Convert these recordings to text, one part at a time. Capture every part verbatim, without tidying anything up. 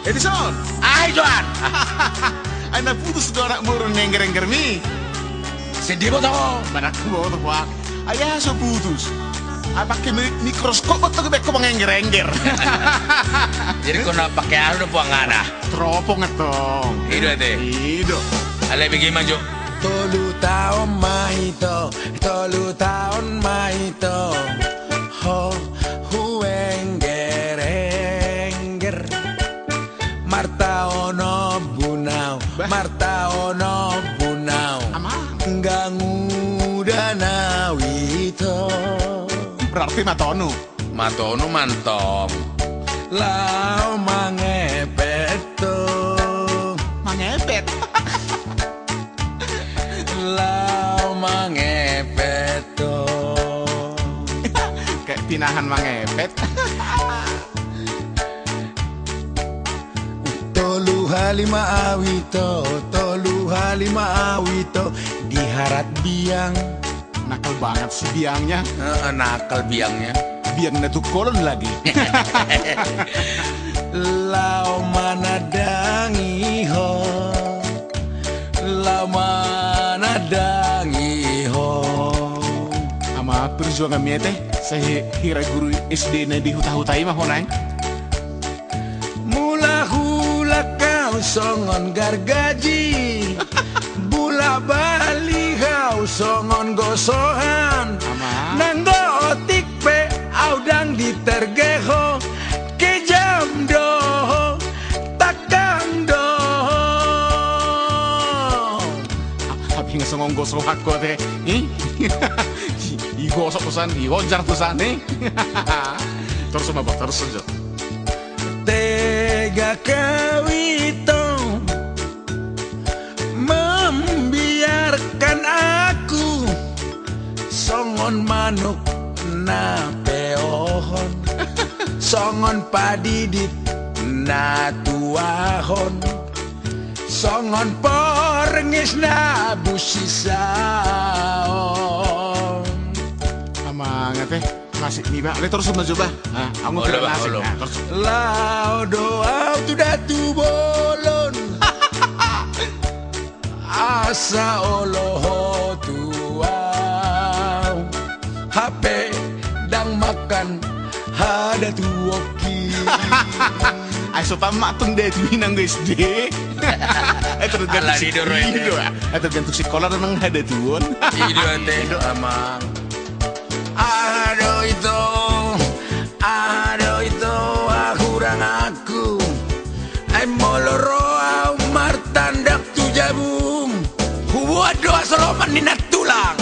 Edison. Ai Johan. Ai na putus do anak boru ni engger-enggermi? Seng diboto ho. Mana diboto ho. Ai aha so putus? Ai pake mi-, mikroskop atau ke beko mangengger-engger. Jadi kau na pake aha do puangana? Teropong antong. I do ate. I do. Alai bege ma jo. Tolu taon ma ito, tolu taon ma ito. Ho, huengger-engger. Martaonon buna au, bah, martaonon buna au. Amang. Nunga nguda na au ito. Berarti ma tonu. Ma tonu ma antong. Laho mangepet ho. Mangepet. Laho mangepet ho. Kayak pinahan mangepet. Tolu hali ma au ito, tolu hali ma au ito, diharat biang. Nakal banget si biangnya. Heeh, nakal biangnya. Biang na tungkolon lagi. Laho manandangi ho. Laho manandangi ho. Ama perjuangan mi ate, sai hira guru S D na di huta-huta i ma ho naeng. Mulak-ulak au songon gargaji. Bulak balik au songon gosohan. Ama. Nang otik pe au ndang diterge ho. Kejam do ho. Tangkang do ho. Tapi nggak songon gosohan ho ate. Ih. Igosok tusan, igonjar tusan, nih. Terus sama bak, terus saja. Tega kau ito membiarkan aku songon manuk na peohon, songon padidit na tuahon, songon porngis na busisaon. Amang ate. Nasib ni ba, le torus ma jo ba. Ah, amu olo, olo. Laho do au tu datu bolon. Asa olo ho tu au. Hape ndang makan hadatuonki. Ai so tamat tung datu i nang S D. Ai tergantung sikola do nang hadatuon. I do ate amang. Aha do ito, aha do ito, aha huranganku. Ai molo ro au martandak tu jabum, huboan do hasoloman ni nantulang.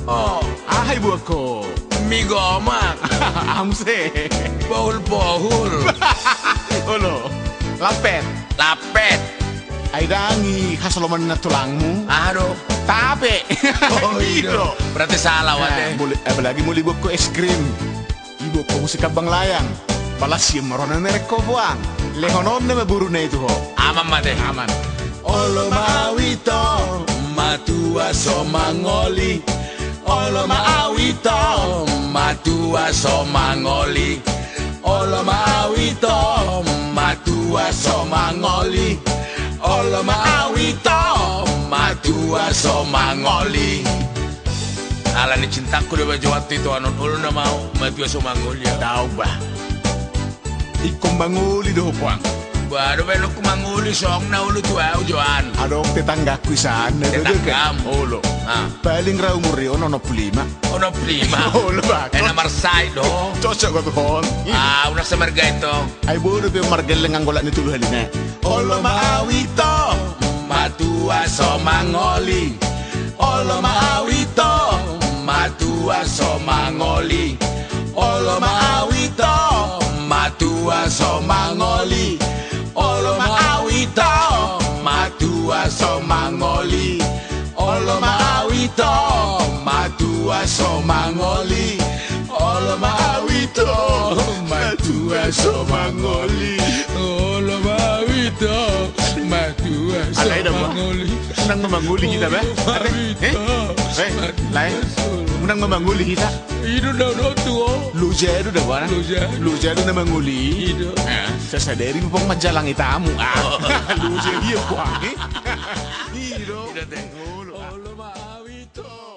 O. Aha iboan ho? Mi gomak. Amse. Pohul-pohul. Olo. Lapet. Lapet. Ai ndang i hasoloman ni nantulangmu? Aha do? Tape. O i do. Berarti salah au ate. Apalagi molo iboan ho es krim. Iboan ho musik kambang layang. Pala sian ma ro na merek ho puang. Lehonon na ma boru na i tu ho. Aman ma ate. Aman. Olo ma au ito, matua so mangoli. Olo ma au ito, matua so mangoli. Olo ma au ito, matua so mangoli. Olo ma au ito, matua so mangoli. Ala ni cintangku do ba Johan tu itoan on, olo nama au matua so mangoli. Tau ba. Ingkon mangoli do ho puang. Ba do ba elokku mangoli songon na olo tu au Johan. Adong tetanggangku i sana. Tetanggam. Olo. Paling ra umur i on onom pulu lima. Onom pulu lima. Olo ba. Ena marsai do. Cocok ho tu hon. Ah, unang samarga ito. Ai bodo pe margelleng anggo lak ni tolu hali na. Olo ma au ito, matua so mangoli. Olo ma au ito, matua so mangoli. Olo ma au ito, matua so mangoli. Olo ma au ito, matua so mangoli. Olo ma au ito, matua so mangoli. Olo ma au ito, matua so mangoli. Olo ma au ito, matua so mangoli. Unang ma mangoli hita ba. Lae. Unang ma mangoli hita. Ido na do tu o. Los Loja do da, buana. Loja. Loja do na mangoli. I do. Eh, sasadari mupang manjalangi tamu. Ah. Loja dia, buang, eh. I do. I do, te. Olo. Olo, ma, ito.